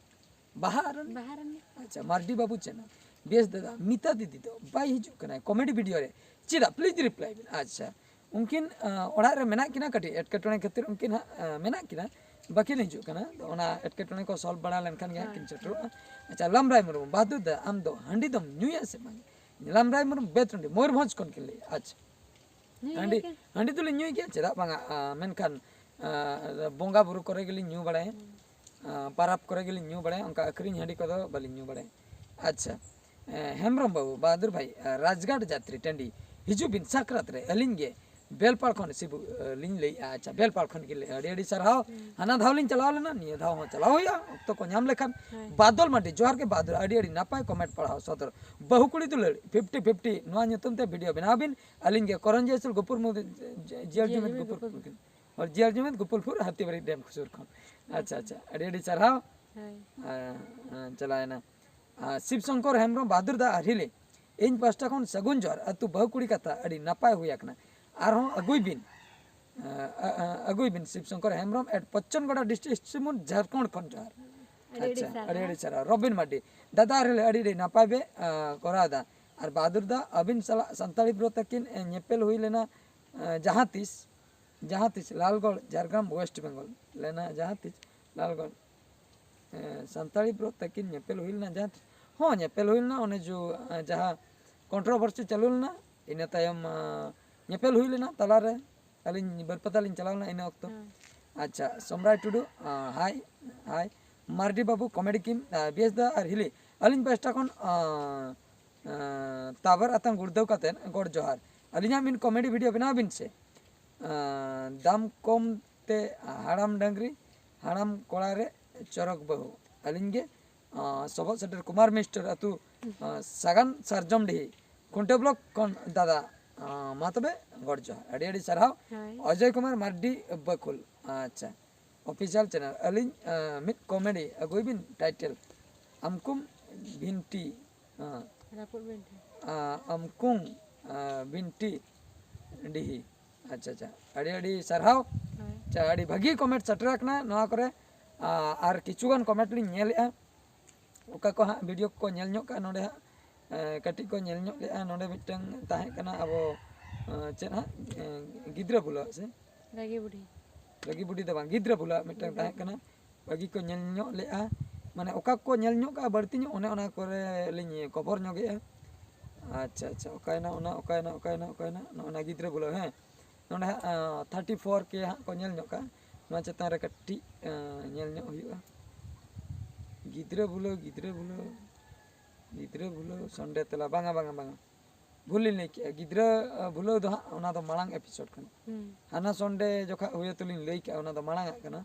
ᱵᱟᱦᱟ ᱟᱨ ᱨᱟᱱᱤ? ᱵᱟᱦᱟ ᱨᱟᱱᱤ᱾ ᱟᱪᱪᱷᱟ, ᱢᱟᱨᱰᱤ ᱵᱟᱹᱵᱩ ᱪᱮᱱᱮᱞ᱾ ᱵᱮᱥ ᱫᱟᱫᱟ, ᱢᱤᱛᱟ ᱫᱤᱫᱤ ᱫᱚ ᱵᱟᱭ ᱦᱤᱡᱩᱜ ᱠᱟᱱᱟᱭ ᱠᱚᱢᱮᱰᱤ ᱵᱷᱤᱰᱤᱭᱳ ᱨᱮ, ᱪᱮᱫᱟᱜ? ᱯᱞᱤᱡᱽ ᱨᱤᱯᱞᱟᱭ ᱵᱤᱱ᱾ ᱟᱪᱪᱷᱟ, ᱩᱱᱠᱤᱱ ᱟᱸ, ᱚᱲᱟᱜ ᱨᱮ ᱢᱮᱱᱟᱜ ᱠᱤᱱᱟ, ᱠᱟᱹᱴᱤᱡ ᱮᱴᱠᱮᱴᱚᱬᱮ ᱠᱷᱟᱹᱛᱤᱨ ᱩᱱᱠᱤᱱ ᱦᱟᱸᱜ ᱟᱸ, ᱢᱮᱱᱟᱜ ᱠᱤᱱᱟ, ᱵᱟᱹᱠᱤᱱ ᱦᱤᱡᱩᱜ ᱠᱟᱱᱟ᱾ ᱟᱫᱚ ᱚᱱᱟ ᱮᱴᱠᱮᱴᱚᱬᱮ ᱠᱚ ᱥᱚᱞᱵᱷ ᱵᱟᱲᱟ ᱞᱮᱱᱠᱷᱟᱱ ᱜᱮ ᱦᱟᱸᱜ ᱠᱤᱱ ᱥᱮᱴᱮᱨᱚᱜᱼᱟ᱾ ᱟᱪᱪᱷᱟ, ᱞᱟᱢᱨᱟᱭ ᱢᱩᱨᱢᱩ, ᱵᱟᱦᱫᱩᱨ ᱫᱟ, ᱟᱢ ᱫᱚ ᱦᱟᱺᱰᱤ ᱫᱚᱢ ᱧᱩᱭᱟ ᱥᱮ ᱵᱟᱝ? ᱞᱟᱢᱨᱟᱭ ᱢᱩᱨᱢᱩ, ᱵᱮᱛᱨᱩᱸᱰᱤ, ᱢᱚᱭᱩᱨᱵᱷᱚᱸᱡᱽ ᱠᱷᱚᱱ ᱠᱤᱱ ᱞᱟᱹᱭᱟ᱾ ᱟᱪᱪᱷᱟ, ᱧᱩᱭ ᱦᱟᱺᱰᱤ, ᱜᱮᱭᱟ ᱠᱤᱱ? ᱦᱟᱺᱰᱤ ᱫᱚᱞᱤᱧ ᱧᱩᱭ ᱜᱮᱭᱟ, ᱪᱮᱫᱟᱜ ᱵᱟᱝᱟ? ᱟᱸ, ᱢᱮᱱᱠᱷᱟᱱ ᱟᱸ, ᱵᱚᱸᱜᱟ ᱵᱩᱨᱩ ᱠᱚᱨᱮ ᱜᱮᱞᱤᱧ ᱧᱩ ᱵᱟᱲᱟᱭᱟ, ᱟᱸ, ᱯᱟᱨᱟᱵᱽ ᱠᱚᱨᱮ ᱜᱮᱞᱤᱧ ᱧᱩ ᱵᱟᱲᱟᱭᱟ, ᱚᱱᱠᱟ ᱟᱹᱠᱷᱨᱤᱧ ᱦᱟᱺᱰᱤ ᱠᱚᱫᱚ ᱵᱟᱹᱞᱤᱧ ᱧᱩ ᱵᱟᱲᱟᱭᱟ᱾ ᱟᱪᱪᱷᱟ, ᱮᱸ, ᱦᱮᱢᱵᱨᱚᱢ ᱵᱟᱹᱵᱩ, ᱵᱟᱦᱟᱫᱩᱨ ᱵᱷᱟᱭ, ᱟᱸ, ᱨᱟᱡᱽᱜᱟᱲ ᱡᱟᱛᱨᱤ ᱴᱟᱺᱰᱤ ᱦᱤᱡᱩᱜ ᱵᱤᱱ ᱥᱟᱠᱨᱟᱛ ᱨᱮ, ᱟᱹᱞᱤᱧ ᱜᱮ ᱵᱮᱞᱯᱟᱲ ᱠᱷᱚᱱ ᱥᱤᱵᱩ, ᱟᱸ, ᱞᱤᱧ ᱞᱟᱹᱭᱮᱫᱼᱟ᱾ ᱟᱪᱪᱷᱟ, ᱵᱮᱞᱯᱟᱲ ᱠᱷᱚᱱ ᱜᱮ ᱞᱟᱹᱭ, ᱟᱹᱰᱤ ᱟᱹᱰᱤ ᱥᱟᱨᱦᱟᱣ᱾ ᱦᱩᱸ᱾ ᱦᱟᱱᱟ ᱫᱷᱟᱣ ᱞᱤᱧ ᱪᱟᱞᱟᱣ ᱞᱮᱱᱟ, ᱱᱤᱭᱟᱹ ᱫᱷᱟᱣ ᱦᱚᱸ ᱪᱟᱞᱟᱣ ᱦᱩᱭᱩᱜᱼᱟ, ᱚᱠᱛᱚ ᱠᱚ ᱧᱟᱢ ᱞᱮᱠᱷᱟᱱ᱾ ᱦᱳᱭ᱾ ᱵᱟᱫᱚᱞ ᱢᱟᱨᱰᱤ, ᱡᱚᱦᱟᱨ ᱜᱮ ᱵᱟᱫᱚᱞ, ᱟᱹᱰᱤ ᱟᱹᱰᱤ ᱱᱟᱯᱟᱭ ᱠᱚᱢᱮᱱᱴ ᱯᱟᱲᱦᱟᱣ ᱥᱚᱫᱚᱨ᱾ ᱵᱟᱹᱦᱩ ᱠᱩᱲᱤ ᱫᱩᱞᱟᱹᱲ ᱯᱷᱤᱯᱴᱤ ᱯᱷᱤᱯᱴᱤ, ᱱᱚᱣᱟ ᱧᱩᱛᱩᱢ ᱛᱮ ᱵᱷᱤᱰᱤᱭᱳ ᱵᱮᱱᱟᱣ ᱵᱤᱱ, ᱟᱹᱞᱤᱧ ᱜᱮ ᱠᱚᱨᱚᱧᱡᱚᱭ ᱥᱩᱨ ᱜᱳᱯᱩᱨ ᱢᱩᱫᱽ, ᱡᱤᱭᱟᱹᱲ ᱡᱤᱭᱟᱹᱲ ᱡᱩᱢᱤᱫ ᱡᱩᱢᱤᱫ ᱜᱳᱯᱩᱨ ᱜᱳᱯᱩᱨ᱾ ᱦᱚᱲ ᱡᱤᱭᱟᱹᱲ ᱡᱩᱢᱤᱫ ᱜᱳᱯᱩᱞᱯᱩᱨ ᱦᱟᱹᱛᱤᱵᱟᱹᱨᱤ ᱰᱮᱢ ᱥᱩᱨ ᱠᱷᱚᱱ᱾ ᱟᱪᱪᱷᱟ, ᱟᱪᱪᱷᱟ, ᱟᱹᱰᱤ ᱟᱹᱰᱤ ᱥᱟᱨᱦᱟᱣ᱾ ᱦᱳᱭ᱾ ᱟᱸ, ᱟᱸ, ᱪᱟᱞᱟᱣᱮᱱᱟ᱾ ᱟᱸ, ᱥᱤᱵ ᱥᱚᱝᱠᱚᱨ ᱦᱮᱢᱵᱨᱚᱢ, ᱵᱟᱦᱟᱫᱩᱨ ᱫᱟ ᱟᱨ ᱦᱤᱞᱤ, ᱤᱧ ᱯᱟᱦᱴᱟ ᱠᱷᱚᱱ ᱥᱟᱹᱜᱩᱱ ᱡᱚᱦᱟᱨ᱾ ᱟᱹᱛᱩ ᱵᱟᱹᱦᱩ ᱠᱩᱲᱤ ᱠᱟᱛᱷᱟ ᱟᱹᱰᱤ ᱱᱟᱯᱟᱭ ᱦᱩᱭ ᱟᱠᱟᱱᱟ, ᱟᱨᱦᱚᱸ ᱟᱹᱜᱩᱭ ᱵᱤᱱ᱾ ᱟᱸ, ᱟᱸ, ᱟᱸ, ᱟᱹᱜᱩᱭ ᱵᱤᱱ ᱥᱤᱵ ᱥᱚᱝᱠᱚᱨ ᱦᱮᱢᱵᱨᱚᱢ at ᱯᱚᱪᱪᱚᱱᱜᱚᱲᱟ district, ᱥᱤᱢᱩᱞ, ᱡᱷᱟᱲᱠᱷᱚᱸᱰ ᱠᱷᱚᱱ ᱡᱚᱦᱟᱨ᱾ ᱟᱹᱰᱤ ᱟᱹᱰᱤ ᱟᱪᱪᱷᱟ, ᱥᱟᱨᱦᱟᱣ᱾ ᱟᱹᱰᱤ ᱟᱹᱰᱤ ᱥᱟᱨᱦᱟᱣ᱾ ᱨᱚᱵᱤᱱ ᱢᱟᱨᱰᱤ, ᱫᱟᱫᱟ ᱟᱨ ᱦᱤᱞᱤ, ᱟᱹᱰᱤ ᱟᱹᱰᱤ ᱱᱟᱯᱟᱭ ᱵᱮ, ᱟᱸ, ᱠᱚᱨᱟᱣ ᱫᱟ᱾ ᱟᱨ ᱵᱟᱦᱟᱫᱩᱨ ᱫᱟ, ᱟᱹᱵᱤᱱ ᱥᱟᱞᱟᱜ ᱥᱟᱱᱛᱟᱲᱤ ᱵᱨᱳ ᱛᱟᱹᱠᱤᱱ, ᱮ, ᱧᱮᱯᱮᱞ ᱦᱩᱭ ᱞᱮᱱᱟ, ᱮ, ᱡᱟᱦᱟᱸ ᱛᱤᱥ, ᱡᱟᱦᱟᱸ ᱛᱤᱥ ᱞᱟᱞᱜᱚᱲ, ᱡᱷᱟᱲᱜᱨᱟᱢ, ᱳᱭᱮᱥᱴ ᱵᱮᱝᱜᱚᱞ ᱞᱮᱱᱟ, ᱡᱟᱦᱟᱸ ᱛᱤᱥ ᱞᱟᱞᱜᱚᱲ, ᱮ, ᱥᱟᱱᱛᱟᱲᱤ ᱵᱨᱳ ᱛᱟᱹᱠᱤᱱ ᱧᱮᱯᱮᱞ ᱦᱩᱭ ᱞᱮᱱᱟ, ᱡᱟᱦᱟᱸ ᱛᱤᱥ, ᱦᱚᱸ, ᱧᱮᱯᱮᱞ ᱦᱩᱭ ᱞᱮᱱᱟ, ᱚᱱᱮ ᱡᱚ, ᱮ, ᱡᱟᱦᱟᱸ ᱠᱚᱱᱴᱨᱳᱵᱷᱟᱨᱥᱤ ᱪᱟᱹᱞᱩ ᱞᱮᱱᱟ, ᱤᱱᱟᱹ ᱛᱟᱭᱚᱢ, ᱮ, ᱧᱮᱯᱮᱞ ᱦᱩᱭ ᱞᱮᱱᱟ ᱛᱟᱞᱟᱨᱮ, ᱟᱹᱞᱤᱧ ᱵᱟᱹᱨᱯᱟᱫᱟ ᱞᱤᱧ ᱪᱟᱞᱟᱣ ᱞᱮᱱᱟ ᱤᱱᱟᱹ ᱚᱠᱛᱚ᱾ ᱦᱮᱸ᱾ ᱟᱪᱪᱷᱟ, ᱥᱚᱢᱨᱟᱭ ᱴᱩᱰᱩ, ᱮ, ᱦᱟᱭ, ᱦᱟᱭ, ᱢᱟᱨᱰᱤ ᱵᱟᱹᱵᱩ, ᱠᱚᱢᱮᱰᱤ ᱠᱤᱝ, ᱮ, ᱵᱤᱭᱮᱥ ᱫᱟ ᱟᱨ ᱦᱤᱞᱤ, ᱟᱹᱞᱤᱧ ᱯᱟᱦᱴᱟ ᱠᱷᱚᱱ, ᱮ, ᱮ, ᱛᱟᱵᱮᱨ ᱟᱛᱟᱝ ᱜᱩᱲᱫᱟᱹᱣ ᱠᱟᱛᱮᱫ ᱜᱚᱰ ᱡᱚᱦᱟᱨ᱾ ᱟᱹᱞᱤᱧᱟᱜ ᱢᱤᱫ ᱠᱚᱢᱮᱰᱤ ᱵᱷᱤᱰᱤᱭᱳ ᱵᱮᱱᱟᱣ ᱵᱤᱱ ᱥᱮ᱾ ᱟᱸ, ᱫᱟᱢ ᱠᱚᱢ ᱛᱮ ᱦᱟᱲᱟᱢ ᱰᱟᱹᱝᱨᱤ, ᱦᱟᱲᱟᱢ ᱠᱚᱲᱟ ᱨᱮ ᱪᱚᱨᱚᱠ ᱵᱟᱹᱦᱩ᱾ ᱟᱹᱞᱤᱧ ᱜᱮ, ᱟᱸ, ᱥᱚᱵᱚᱜ ᱥᱮᱴᱮᱨ ᱠᱩᱢᱟᱨ ᱢᱤᱥᱴᱟᱨ ᱟᱹᱛᱩ, ᱟᱸ, ᱥᱟᱜᱟᱱ ᱥᱟᱨᱡᱚᱢ ᱰᱤᱦᱤ, ᱠᱷᱩᱱᱴᱟᱹ ᱵᱞᱚᱠ ᱠᱷᱚᱱ ᱫᱟᱫᱟ᱾ ᱟᱸ, ᱢᱟ ᱛᱚᱵᱮ ᱜᱚᱰ ᱡᱚᱦᱟᱨ, ᱟᱹᱰᱤ ᱟᱹᱰᱤ ᱥᱟᱨᱦᱟᱣ᱾ ᱦᱳᱭ᱾ ᱚᱡᱚᱭ ᱠᱩᱢᱟᱨ ᱢᱟᱨᱰᱤ ᱵᱟᱹᱠᱩᱞ᱾ ᱟᱪᱪᱷᱟ, ᱚᱯᱷᱤᱥᱤᱭᱟᱞ ᱪᱮᱱᱮᱞ᱾ ᱟᱹᱞᱤᱧ, ᱟᱸ, ᱢᱤᱫ ᱠᱚᱢᱮᱰᱤ ᱟᱹᱜᱩᱭ ᱵᱤᱱ, ᱴᱟᱭᱴᱮᱞ ᱟᱢᱠᱩᱢ ᱵᱷᱤᱱᱴᱤ᱾ ᱦᱮᱸ᱾ ᱨᱟᱹᱯᱩᱫ ᱵᱤᱱᱴᱷᱤ᱾ ᱟᱸ, ᱟᱢᱠᱩᱝ, ᱟᱸ, ᱵᱤᱱᱴᱤ ᱰᱤᱦᱤ᱾ ᱟᱪᱪᱷᱟ, ᱟᱪᱪᱷᱟ, ᱟᱹᱰᱤ ᱟᱹᱰᱤ ᱥᱟᱨᱦᱟᱣ᱾ ᱦᱳᱭ᱾ ᱟᱪᱪᱷᱟ, ᱟᱹᱰᱤ ᱵᱷᱟᱹᱜᱤ ᱠᱚᱢᱮᱱᱴ ᱥᱮᱴᱮᱨ ᱟᱠᱟᱱᱟ ᱱᱚᱣᱟ ᱠᱚᱨᱮ᱾ ᱟᱸ, ᱟᱨ ᱠᱤᱪᱷᱩ ᱜᱟᱱ ᱠᱚᱢᱮᱱᱴ ᱞᱤᱧ ᱧᱮᱞᱮᱜᱼᱟ, ᱚᱠᱟ ᱠᱚ ᱦᱟᱸᱜ ᱵᱷᱤᱰᱤᱭᱳ ᱠᱚ ᱧᱮᱞ ᱧᱚᱜ ᱠᱟᱜᱼᱟ ᱱᱚᱰᱮ ᱦᱟᱸᱜ᱾ ᱮᱸ, ᱠᱟᱹᱴᱤᱡ ᱠᱚ ᱧᱮᱞ ᱧᱚᱜ ᱞᱮᱜᱼᱟ, ᱱᱚᱰᱮ ᱢᱤᱫᱴᱟᱝ ᱛᱟᱦᱮᱸ ᱠᱟᱱᱟ ᱟᱵᱚ, ᱮᱸ, ᱪᱮᱫ ᱦᱟᱸᱜ, ᱮᱸ, ᱜᱤᱫᱽᱨᱟᱹ ᱵᱩᱞᱟᱹᱣᱟᱜ ᱥᱮ? ᱨᱟᱹᱜᱤ ᱵᱩᱰᱷᱤ᱾ ᱨᱟᱹᱜᱤ ᱵᱩᱰᱷᱤ ᱫᱚ ᱵᱟᱝ, ᱜᱤᱫᱽᱨᱟᱹ ᱵᱩᱞᱟᱹᱣᱟᱜ ᱢᱤᱫᱴᱟᱝ ᱜᱤᱫᱽᱨᱟᱹ ᱛᱟᱦᱮᱸ ᱵᱩᱞᱟᱹ᱾ ᱠᱟᱱᱟ᱾ ᱵᱷᱟᱹᱜᱤ ᱠᱚ ᱧᱮᱞ ᱧᱚᱜ ᱞᱮᱜᱼᱟ, ᱢᱟᱱᱮ ᱚᱠᱟ ᱠᱚ ᱧᱮᱞ ᱧᱚᱜ ᱠᱟᱜᱼᱟ ᱵᱟᱹᱲᱛᱤ ᱧᱚᱜ, ᱚᱱᱮ ᱚᱱᱟ ᱠᱚᱨᱮ ᱞᱤᱧ ᱠᱚᱵᱷᱚᱨ ᱧᱚᱜᱮᱜᱼᱟ᱾ ᱟᱪᱪᱷᱟ, ᱟᱪᱪᱷᱟ, ᱚᱠᱟᱭᱮᱱᱟ ᱚᱱᱟ, ᱚᱠᱟᱭᱮᱱᱟ, ᱚᱠᱟᱭᱮᱱᱟ, ᱚᱠᱟᱭᱮᱱᱟ? ᱱᱚᱜᱼᱚ ᱱᱟ ᱜᱤᱫᱽᱨᱟᱹ ᱵᱩᱞᱟᱹᱣ, ᱦᱮᱸ᱾ ᱱᱚᱰᱮ ᱦᱟᱸᱜ, ᱟᱸ, ᱛᱷᱟᱨᱴᱤ ᱯᱷᱳᱨ ᱠᱮ ᱦᱟᱸᱜ ᱠᱚ ᱧᱮᱞ ᱧᱚᱜ ᱠᱟᱜᱼᱟ᱾ ᱱᱚᱣᱟ ᱪᱮᱛᱟᱱ ᱨᱮ ᱠᱟᱹᱴᱤᱡ, ᱟᱸ, ᱧᱮᱞ ᱧᱚᱜ ᱦᱩᱭᱩᱜᱼᱟ᱾ ᱜᱤᱫᱽᱨᱟᱹ ᱵᱩᱞᱟᱹᱣ, ᱜᱤᱫᱽᱨᱟᱹ ᱵᱩᱞᱟᱹᱣ, ᱜᱤᱫᱽᱨᱟᱹ ᱵᱩᱞᱟᱹᱣ, ᱥᱚᱱᱰᱮ ᱛᱮᱞᱟ, ᱵᱟᱝᱟ, ᱵᱟᱝᱟ, ᱵᱟᱝᱟ᱾ ᱵᱷᱩᱞ ᱞᱤᱧ ᱞᱟᱹᱭ ᱠᱮᱜᱼᱟ, ᱜᱤᱫᱽᱨᱟᱹ, ᱟᱸ, ᱵᱩᱞᱟᱹᱣ ᱫᱚ ᱦᱟᱸᱜ ᱚᱱᱟ ᱫᱚ ᱢᱟᱲᱟᱝ ᱮᱯᱤᱥᱳᱰ ᱠᱟᱱᱟ᱾ ᱦᱩᱸ᱾ ᱦᱟᱱᱟ ᱥᱚᱱᱰᱮ ᱡᱚᱠᱷᱟ ᱦᱩᱭᱟᱹᱛᱩᱞᱤᱧ ᱞᱟᱹᱭ ᱠᱮᱜᱼᱟ, ᱚᱱᱟ ᱫᱚ ᱢᱟᱲᱟᱝ ᱟᱜ ᱠᱟᱱᱟ᱾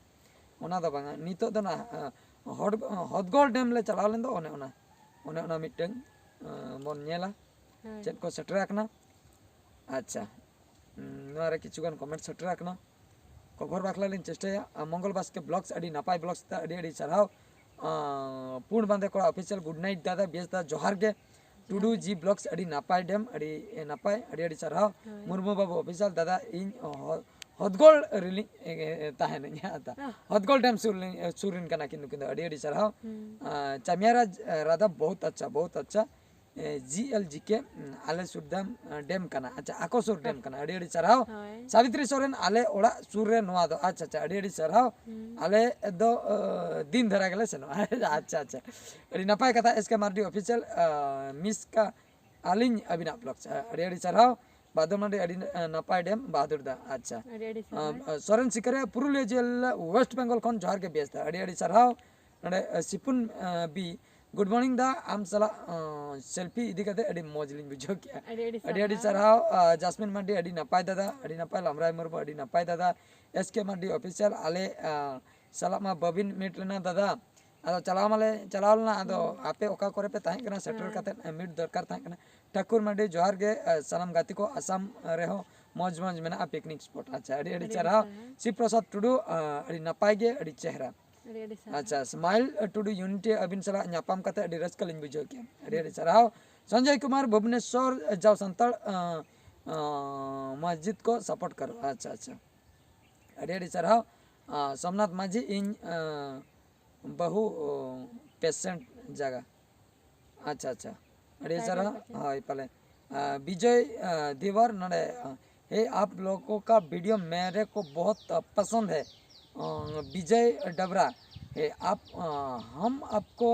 ᱚᱱᱟ ᱫᱚ ᱵᱟᱝᱟ, ᱱᱤᱛᱚᱜ ᱫᱚ ᱱᱟ-, ᱟᱸ, ᱦᱚᱰ-, ᱦᱚᱫᱜᱚᱲ ᱰᱮᱢ ᱞᱮ ᱪᱟᱞᱟᱣ ᱞᱮᱱ ᱫᱚ, ᱚᱱᱮ ᱚᱱᱟ, ᱚᱱᱮ ᱚᱱᱟ ᱢᱤᱫᱴᱟᱝ, ᱟᱸ, ᱵᱚᱱ ᱧᱮᱞᱟ᱾ ᱦᱳᱭ᱾ ᱪᱮᱫ ᱠᱚ ᱥᱮᱴᱮᱨ ᱟᱠᱟᱱᱟ? ᱟᱪᱪᱷᱟ, ᱩᱸ, ᱱᱚᱣᱟ ᱨᱮ ᱠᱤᱪᱷᱩ ᱜᱟᱱ ᱠᱚᱢᱮᱱᱴ ᱥᱮᱴᱮᱨ ᱟᱠᱟᱱᱟ᱾ ᱠᱚᱵᱷᱚᱨ ᱵᱟᱠᱷᱨᱟ ᱞᱤᱧ ᱪᱮᱥᱴᱟᱭᱟ᱾ ᱟᱨ ᱢᱚᱝᱜᱚᱞ ᱵᱟᱥᱠᱮ ᱵᱞᱚᱜᱥ, ᱟᱹᱰᱤ ᱱᱟᱯᱟᱭ ᱵᱞᱚᱜᱥ ᱛᱮ, ᱟᱹᱰᱤ ᱟᱹᱰᱤ ᱥᱟᱨᱦᱟᱣ᱾ ᱟᱸ, ᱯᱩᱸᱰ ᱵᱟᱸᱫᱮ ᱠᱚᱲᱟ ᱚᱯᱷᱤᱥᱤᱭᱟᱞ, ᱜᱩᱰ ᱱᱟᱭᱤᱴ ᱫᱟᱫᱟ, ᱵᱮᱥ ᱫᱟ, ᱡᱚᱦᱟᱨ ᱜᱮ᱾ ᱴᱩᱰᱩ ᱡᱤ ᱵᱞᱚᱜᱥ, ᱟᱹᱰᱤ ᱱᱟᱯᱟᱭ ᱰᱮᱢ, ᱟᱹᱰᱤ, ᱮ, ᱱᱟᱯᱟᱭ, ᱟᱹᱰᱤ ᱟᱹᱰᱤ ᱥᱟᱨᱦᱟᱣ᱾ ᱦᱳᱭ᱾ ᱢᱩᱨᱢᱩ ᱵᱟᱹᱵᱩ ᱚᱯᱷᱤᱥᱤᱭᱟᱞ, ᱫᱟᱫᱟ, ᱤᱧ ᱦᱚ-, ᱦᱚᱫᱜᱚᱲ ᱨᱮᱞᱤᱧ, ᱮ, ᱮ, ᱛᱟᱦᱮᱱᱟᱹᱧ, ᱦᱮᱸ, ᱫᱟ᱾ ᱚᱦ᱾ ᱦᱚᱫᱜᱚᱲ ᱰᱮᱢ ᱥᱩᱨ ᱞᱤᱧ, ᱮ, ᱥᱩᱨ ᱨᱮᱱ ᱠᱟᱱᱟ ᱠᱤᱱ ᱱᱩᱠᱤᱱ ᱫᱚ, ᱟᱹᱰᱤ ᱟᱹᱰᱤ ᱥᱟᱨᱦᱟᱣ᱾ ᱦᱩᱸ᱾ ᱟᱸ, ᱪᱟᱢᱤᱭᱟᱨᱟᱡᱽ, ᱮ, ᱨᱟᱫᱟ, ᱵᱚᱦᱩᱛ ᱟᱪᱪᱷᱟ, ᱵᱚᱦᱩᱛ ᱟᱪᱪᱷᱟ᱾ ᱮ, ᱡᱤ ᱮᱞ ᱡᱤ ᱠᱮ, ᱩᱸ, ᱟᱞᱮ ᱥᱩᱨ ᱰᱮᱢ, ᱮ, ᱰᱮᱢ ᱠᱟᱱᱟ᱾ ᱟᱪᱪᱷᱟ, ᱟᱠᱚ ᱥᱩᱨ ᱰᱮᱢ ᱠᱟᱱᱟ᱾ ᱟᱹᱰᱤ ᱟᱹᱰᱤ ᱥᱟᱨᱦᱟᱣ᱾ ᱦᱳᱭ᱾ ᱥᱟᱵᱤᱛᱨᱤ ᱥᱚᱨᱮᱱ, ᱟᱞᱮ ᱚᱲᱟᱜ ᱥᱩᱨ ᱨᱮ ᱱᱚᱣᱟ ᱫᱚ᱾ ᱟᱪᱪᱷᱟ, ᱟᱪᱪᱷᱟ, ᱟᱹᱰᱤ ᱟᱹᱰᱤ ᱥᱟᱨᱦᱟᱣ᱾ ᱦᱩᱸ᱾ ᱟᱞᱮ ᱫᱚ, ᱮ, ᱫᱤᱱ ᱫᱷᱟᱨᱟ ᱜᱮᱞᱮ ᱥᱮᱱᱚᱜᱼᱟ᱾ ᱟᱪᱪᱷᱟ, ᱟᱪᱪᱷᱟ, ᱟᱹᱰᱤ ᱱᱟᱯᱟᱭ ᱠᱟᱛᱷᱟ᱾ ᱮᱥ ᱠᱮ ᱢᱟᱨᱰᱤ ᱚᱯᱷᱤᱥᱤᱭᱟᱞ, ᱮ, ᱢᱤᱥ ᱠᱟ ᱟᱹᱞᱤᱧ ᱟᱹᱵᱤᱱᱟᱜ ᱵᱞᱚᱜ᱾ ᱟᱪᱪᱷᱟ, ᱟᱹᱰᱤ ᱟᱹᱰᱤ ᱥᱟᱨᱦᱟᱣ᱾ ᱵᱟᱫᱚᱢ ᱢᱟᱨᱰᱤ, ᱟᱹᱰᱤ, ᱮ, ᱱᱟᱯᱟᱭ ᱰᱮᱢ, ᱵᱟᱦᱟᱫᱩᱨ ᱫᱟ᱾ ᱟᱪᱪᱷᱟ᱾ ᱟᱹᱰᱤ ᱟᱹᱰᱤ ᱥᱟᱨᱦᱟᱣ᱾ ᱟᱢ, ᱮ, ᱥᱚᱨᱮᱱ ᱥᱤᱠᱟᱹᱨᱤᱭᱟ, ᱯᱩᱨᱩᱞᱤᱭᱟᱹ ᱡᱮᱞᱟ, ᱳᱭᱮᱥᱴ ᱵᱮᱝᱜᱚᱞ ᱠᱷᱚᱱ ᱡᱚᱦᱟᱨ ᱜᱮ, ᱵᱮᱥ ᱫᱟ᱾ ᱟᱹᱰᱤ ᱟᱹᱰᱤ ᱥᱟᱨᱦᱟᱣ᱾ ᱱᱚᱰᱮ, ᱮ, ᱥᱤᱯᱩᱱ, ᱮ, ᱵᱤ, Good morning ᱫᱟ, ᱟᱢ ᱥᱟᱞᱟᱜ ᱥᱮᱞᱯᱷᱤ ᱤᱫᱤ ᱠᱟᱛᱮ ᱟᱹᱰᱤ ᱢᱚᱡᱽ ᱞᱤᱧ ᱵᱩᱡᱷᱟᱹᱣ ᱠᱮᱜᱼᱟ᱾ ᱟᱹᱰᱤ ᱟᱹᱰᱤ ᱟᱹᱰᱤ ᱟᱹᱰᱤ ᱥᱟᱨᱦᱟᱣ᱾ ᱥᱟᱨᱦᱟᱣ᱾ ᱡᱟᱥᱢᱤᱱ ᱢᱟᱱᱰᱤ ᱟᱹᱰᱤ ᱱᱟᱯᱟᱭ ᱫᱟᱫᱟ, ᱟᱹᱰᱤ ᱱᱟᱯᱟᱭ᱾ ᱞᱟᱢᱨᱟᱭ ᱢᱩᱨᱢᱩ ᱟᱹᱰᱤ ᱱᱟᱯᱟᱭ ᱫᱟᱫᱟ᱾ ᱮᱥ ᱠᱮ ᱢᱟᱱᱰᱤ ᱚᱯᱷᱤᱥᱤᱭᱟᱞ, ᱟᱞᱮ ᱥᱟᱞᱟᱜ ᱢᱟ ᱵᱟᱹᱵᱤᱱ ᱢᱤᱴ ᱞᱮᱱᱟ ᱫᱟᱫᱟ᱾ ᱟᱫᱚ ᱪᱟᱞᱟᱣ ᱢᱟᱞᱮ ᱪᱟᱞᱟᱣ ᱞᱮᱱᱟ, ᱟᱫᱚ ᱟᱯᱮ ᱚᱠᱟ ᱠᱚᱨᱮ ᱯᱮ ᱛᱟᱦᱮᱸ ᱠᱟᱱᱟ, ᱥᱮᱴᱮᱨ ᱠᱟᱛᱮ ᱢᱤᱴ ᱫᱚᱨᱠᱟᱨ ᱛᱟᱦᱮᱸ ᱠᱟᱱᱟ᱾ ᱴᱷᱟᱹᱠᱩᱨ ᱢᱟᱱᱰᱤ ᱡᱚᱦᱟᱨ ᱜᱮ᱾ ᱥᱟᱱᱟᱢ ᱜᱟᱛᱮ ᱠᱚ, ᱟᱥᱟᱢ ᱨᱮᱦᱚᱸ ᱢᱚᱡᱽ ᱢᱚᱡᱽ ᱢᱮᱱᱟᱜᱼᱟ ᱯᱤᱠᱱᱤᱠ ᱥᱯᱚᱴ᱾ ᱟᱪᱪᱷᱟ, ᱟᱹᱰᱤ ᱟᱹᱰᱤ ᱟᱹᱰᱤ ᱟᱹᱰᱤ ᱥᱟᱨᱦᱟᱣ᱾ ᱥᱟᱨᱦᱟᱣ᱾ ᱥᱤᱵ ᱯᱨᱚᱥᱟᱫᱽ ᱴᱩᱰᱩ, ᱟᱹᱰᱤ ᱱᱟᱯᱟᱭ ᱜᱮ, ᱟᱹᱰᱤ ᱪᱮᱦᱨᱟ᱾ ᱟᱹᱰᱤ ᱟᱹᱰᱤ ᱥᱟᱨᱦᱟᱣ᱾ ᱟᱪᱪᱷᱟ, ᱥᱢᱟᱭᱤᱞ ᱴᱩᱰᱩ ᱤᱭᱩᱱᱤᱴᱤ ᱟᱹᱵᱤᱱ ᱥᱟᱞᱟᱜ ᱧᱟᱯᱟᱢ ᱠᱟᱛᱮ ᱟᱹᱰᱤ ᱨᱟᱹᱥᱠᱟᱹ ᱞᱤᱧ ᱵᱩᱡᱷᱟᱹᱣ ᱠᱮᱜᱼᱟ᱾ ᱟᱹᱰᱤ ᱟᱹᱰᱤ ᱥᱟᱨᱦᱟᱣ᱾ ᱥᱚᱧᱡᱚᱭ ᱠᱩᱢᱟᱨ ᱵᱷᱩᱵᱽᱱᱮᱥᱚᱨ, ᱡᱟᱣ ᱥᱟᱱᱛᱟᱲ ᱢᱚᱥᱡᱤᱫ ᱠᱚ ᱥᱟᱯᱳᱨᱴ ᱠᱟᱨᱚ᱾ ᱟᱪᱪᱷᱟ ᱟᱪᱪᱷᱟ, ᱟᱹᱰᱤ ᱟᱹᱰᱤ ᱥᱟᱨᱦᱟᱣ᱾ ᱥᱳᱢᱱᱟᱛᱷ ᱢᱟᱹᱡᱷᱤ, ᱤᱧ ᱵᱟᱹᱦᱩ ᱯᱮᱥᱮᱱᱴ ᱡᱟᱭᱜᱟ᱾ ᱟᱪᱪᱷᱟ ᱟᱪᱪᱷᱟ, ᱟᱹᱰᱤ ᱥᱟᱨᱦᱟᱣ᱾ ᱦᱳᱭ ᱯᱟᱞᱮ᱾ ᱵᱤᱡᱚᱭ ᱫᱷᱤᱵᱚᱨ ᱱᱚᱰᱮ, हे आप लोगों का वीडियो मेरे को बहुत पसंद है। विजय डबरा, हे आप, हम आपको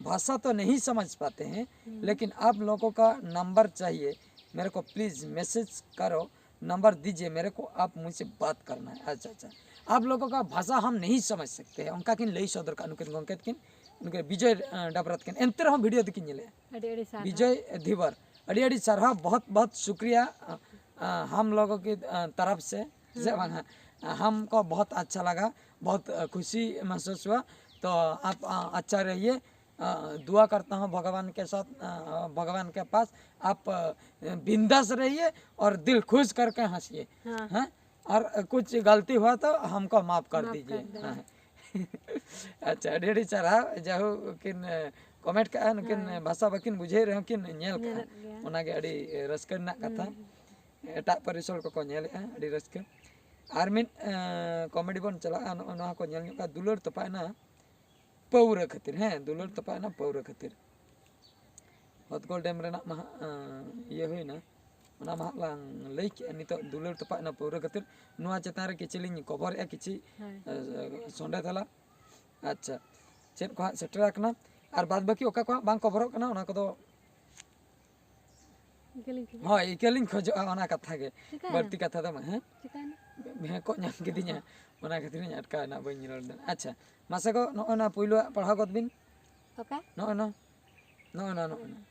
भाषा तो नहीं समझ पाते हैं, लेकिन आप लोगों का नंबर चाहिए मेरे को, प्लीज मैसेज करो। नंबर दीजिए मेरे को, आप मुझसे बात करना है। अच्छा अच्छा, आप लोगों का भाषा हम नहीं समझ सकते हैं। ᱚᱱᱠᱟ ᱠᱤᱱ ᱞᱟᱹᱭ ᱥᱚᱫᱚᱨ ᱠᱟᱜᱼᱟ ᱱᱩᱠᱤᱱ ᱜᱚᱢᱠᱮ ᱛᱟᱹᱠᱤᱱ, ᱱᱩᱠᱤᱱ ᱵᱤᱡᱚᱭ ᱰᱟᱵᱨᱟ ᱛᱟᱹᱠᱤᱱ᱾ ᱮᱱᱛᱮ ᱨᱮᱦᱚᱸ ᱵᱷᱤᱰᱤᱭᱳ ᱫᱚᱠᱤᱱ ᱧᱮᱞᱮᱜᱼᱟ᱾ ᱟᱹᱰᱤ ᱟᱹᱰᱤ ᱥᱟᱨᱦᱟᱣ᱾ ᱵᱤᱡᱚᱭ ᱫᱷᱤᱵᱚᱨ, ᱟᱹᱰᱤ ᱟᱹᱰᱤ ᱥᱟᱨᱦᱟᱣ᱾ बहुत बहुत शुक्रिया। हम लोगों की तरफ से, से बांग है। हमको बहुत अच्छा लगा, बहुत खुशी महसूस हुआ। तो आप अच्छा रहिए। दुआ करता हूँ भगवान के साथ, भगवान के पास आप बिंदास रहिए और दिल खुश करके हंसिए। हाँ। हाँ। और कुछ गलती हुआ तो हमको माफ कर दीजिए। हाँ। ᱟᱪᱪᱷᱟ, ᱟᱹᱰᱤ ᱟᱹᱰᱤ ᱥᱟᱨᱦᱟᱣ᱾ ᱡᱟᱦᱳ ᱠᱤᱱ ᱠᱚᱢᱮᱱᱴ ᱠᱟᱜᱼᱟ, ᱱᱩᱠᱤᱱ ᱵᱷᱟᱥᱟ ᱵᱟᱹᱠᱤᱱ ᱵᱩᱡᱷᱟᱹᱣ ᱨᱮᱦᱚᱸ ᱠᱤᱱ ᱧᱮᱞ ᱠᱟᱜᱼᱟ᱾ ᱚᱱᱟᱜᱮ ᱟᱹᱰᱤ ᱨᱟᱹᱥᱠᱟᱹ ᱨᱮᱱᱟᱜ ᱠᱟᱛᱷᱟ᱾ ᱮᱴᱟᱜ ᱯᱟᱹᱨᱤᱥ ᱦᱚᱲ ᱠᱚᱠᱚ ᱧᱮᱞᱮᱜᱼᱟ, ᱟᱹᱰᱤ ᱨᱟᱹᱥᱠᱟᱹ᱾ ᱟᱨ ᱢᱤᱫ ᱠᱚᱢᱮᱰᱤ ᱵᱚᱱ ᱪᱟᱞᱟᱜᱼᱟ, ᱱᱚᱜᱼᱚ ᱱᱚᱣᱟ ᱠᱚ ᱧᱮᱞ ᱧᱚᱜ ᱠᱟᱜᱼᱟ, ᱫᱩᱞᱟᱹᱲ ᱛᱚᱯᱟᱜ ᱮᱱᱟ ᱯᱟᱹᱣᱨᱟᱹ ᱠᱷᱟᱹᱛᱤᱨ᱾ ᱦᱮᱸ, ᱫᱩᱞᱟᱹᱲ ᱛᱚᱯᱟᱜ ᱮᱱᱟ ᱯᱟᱹᱣᱨᱟᱹ ᱠᱷᱟᱹᱛᱤᱨ᱾ ᱦᱚᱛᱜᱚᱞ ᱰᱮᱢ ᱨᱮᱱᱟᱜ ᱢᱟ ᱦᱟᱸᱜ ᱤᱭᱟᱹ ᱦᱩᱭᱱᱟ, ᱚᱱᱟ ᱢᱟ ᱦᱟᱸᱜ ᱞᱟᱝ ᱞᱟᱹᱭ ᱠᱮᱜᱼᱟ᱾ ᱱᱤᱛᱚᱜ ᱫᱩᱞᱟᱹᱲ ᱛᱚᱯᱟᱜ ᱮᱱᱟ ᱯᱟᱹᱣᱨᱟᱹ ᱠᱷᱟᱹᱛᱤᱨ᱾ ᱱᱚᱣᱟ ᱪᱮᱛᱟᱱ ᱨᱮ ᱠᱤᱪᱷᱤ ᱞᱤᱧ ᱠᱚᱵᱷᱚᱨᱮᱜᱼᱟ, ᱠᱤᱪᱷᱤ ᱥᱚᱸᱰᱮ ᱛᱟᱞᱟ᱾ ᱟᱪᱪᱷᱟ, ᱪᱮᱫ ᱠᱚ ᱦᱟᱸᱜ ᱥᱮᱴᱮᱨ ᱟᱠᱟᱱᱟ ᱟᱨ ᱵᱟᱫ ᱵᱟᱹᱠᱤ ᱚᱠᱟ ᱠᱚ ᱦᱟᱸᱜ ᱵᱟᱝ ᱠᱚᱵᱷᱚᱨᱚᱜ ᱠᱟᱱᱟ, ᱚᱱᱟ ᱠᱚᱫᱚ ᱦᱳᱭ, ᱤᱠᱟᱹ ᱞᱤᱧ ᱠᱷᱚᱡᱚᱜᱼᱟ, ᱚᱱᱟ ᱠᱟᱛᱷᱟ ᱜᱮ᱾ ᱪᱤᱠᱟᱹᱭᱮᱱᱟ? ᱵᱟᱹᱲᱛᱤ ᱠᱟᱛᱷᱟ ᱫᱚ ᱵᱟᱝ, ᱦᱮᱸ? ᱪᱤᱠᱟᱹᱭᱮᱱᱟ? ᱵᱷᱮᱸᱠᱚᱜ ᱧᱟᱢ ᱠᱤᱫᱤᱧᱟ, ᱚᱱᱟ ᱠᱷᱟᱹᱛᱤᱨ ᱤᱧ ᱟᱴᱠᱟᱣ ᱮᱱᱟ, ᱵᱟᱹᱧ ᱨᱚᱲ ᱞᱮᱫᱟ᱾ ᱟᱪᱪᱷᱟ, ᱢᱟᱥᱮ ᱜᱚ, ᱱᱚᱜᱼᱚᱭ ᱱᱚᱣᱟ ᱯᱩᱭᱞᱩᱣᱟᱜ ᱯᱟᱲᱦᱟᱣ ᱜᱚᱫ ᱵᱤᱱ᱾ ᱚᱠᱟ? ᱱᱚᱜᱼᱚᱭ ᱱᱚᱣᱟ ᱱᱚᱜᱼᱚᱭ ᱱᱚᱣᱟ ᱱᱚᱜᱼᱚᱭ ᱱᱚᱣᱟ